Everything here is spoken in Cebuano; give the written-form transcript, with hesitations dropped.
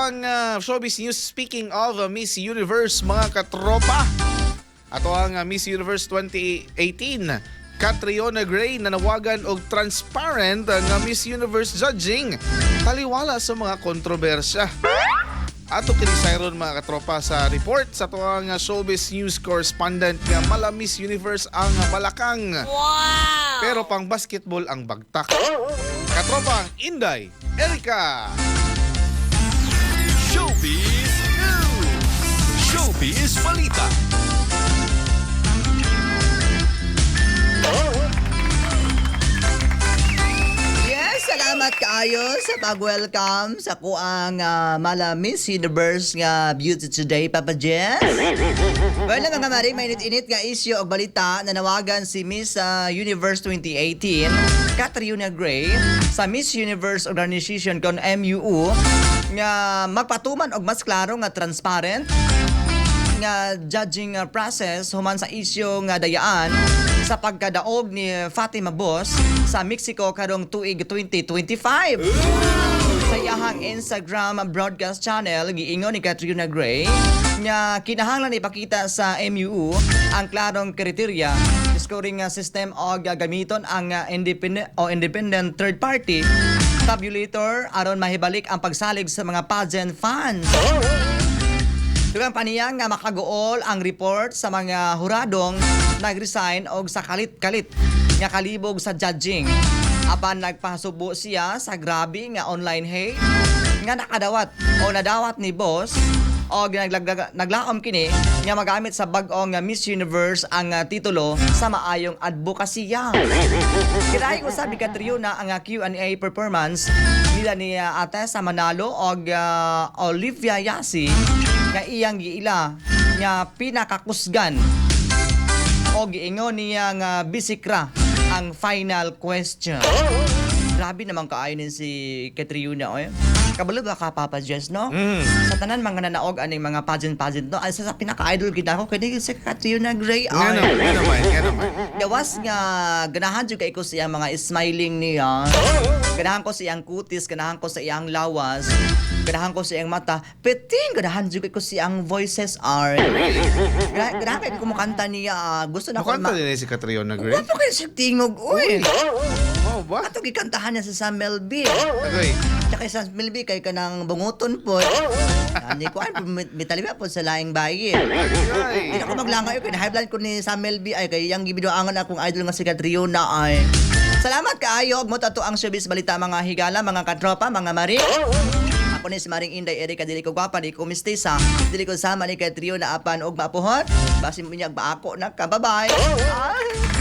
ang showbiz news. Speaking of Miss Universe, mga katropa. Ato ang Miss Universe 2018. Catriona Gray nanawagan og transparent nga Miss Universe judging taliwala sa mga kontrobersya. Ato kini sayron, mga katropa, sa report sa ato ang showbiz news correspondent nga mala Miss Universe ang balakang. Wow! Pero pang basketball ang bagtak. Katropang Inday, Erika. Showbiz News! Showbiz Balita! Yes, salamat kaayo sa pag-welcome sa kuang mala Miss Universe nga Beauty Today, Papa Jess. Well, mga maring, mainit-init nga isyu og balita, nanawagan si Miss Universe 2018, Catriona Gray, sa Miss Universe Organization kon MUO nga magpatuman og mas klaro nga transparent nga judging process human sa isyu nga dayaan sa pagkadaog ni Fatima Boss sa Mexico karong tuig 2025. Sa iyahang Instagram broadcast channel, giingon ni Catriona Gray nga kinahanglan ipakita sa MUO ang klarong kriteriya, scoring system og gamiton ang independent o independent third party tabulator aron mahibalik ang pagsalig sa mga pageant fans. Dugang paniya nga makaguol ang report sa mga huradong nag-resign og sa kalit-kalit nga kalibog sa judging. Apan nagpasubo siya sa grabe nga online hate nga nakadawat o nadawat ni Boss o naglaom kini nga magamit sa bag-ong nga Miss Universe ang titulo sa maayong advokasya. Kirahay ko sabi Catriona ang Q&A performance nila ni Ate sa Manalo og Olivia Yasi nga iyang giila nga pinakakusgan o giingon niya nga bisikra ang final question. Grabe naman kaayo nin si Catriona oy. Kabalo ba ka, Papa Jess, no? Mm. Sa tanan mga nanaog aning mga pageant-pageant, no? Ay, sa pinaka-idol gid ako kini si Catriona Gray. Nga Ay. naman, nga naman, nga naman. Gawas nga ganahan jud kay ko sa iyang mga smiling niya. Ganahan ko sa iyang kutis, ganahan ko sa iyang lawas, ganahan ko sa iyang mata. Peting ganahan jud kay ko sa iyang voices are. Ganahan kay ko mukanta niya. Ah. Gusto na ko Mukanta din eh si Catriona Gray. Gwapo kay siya tingog, uy. Oh, ba? Ato gikantahan niya sa Sam Melby. Agoy. Tsaka sa Melby kay kanang bunguton po. Ani ko ay mitaliwa po sa laing bayi. Ay. Hindi ako maglangay kay high blood ko ni Samuel B ay kay yang gibiduangan akong idol nga si Catriona ay. Salamat kaayo og mo tato ang showbiz balita, mga higala, mga katropa, mga mari. Ako ni si Maring Inday Erika, dili ko gwapa, di ko mistisa, dili ko sama ni Catriona apan og mapuhot. Basin mo niya baako na ka. Bye-bye. Ay.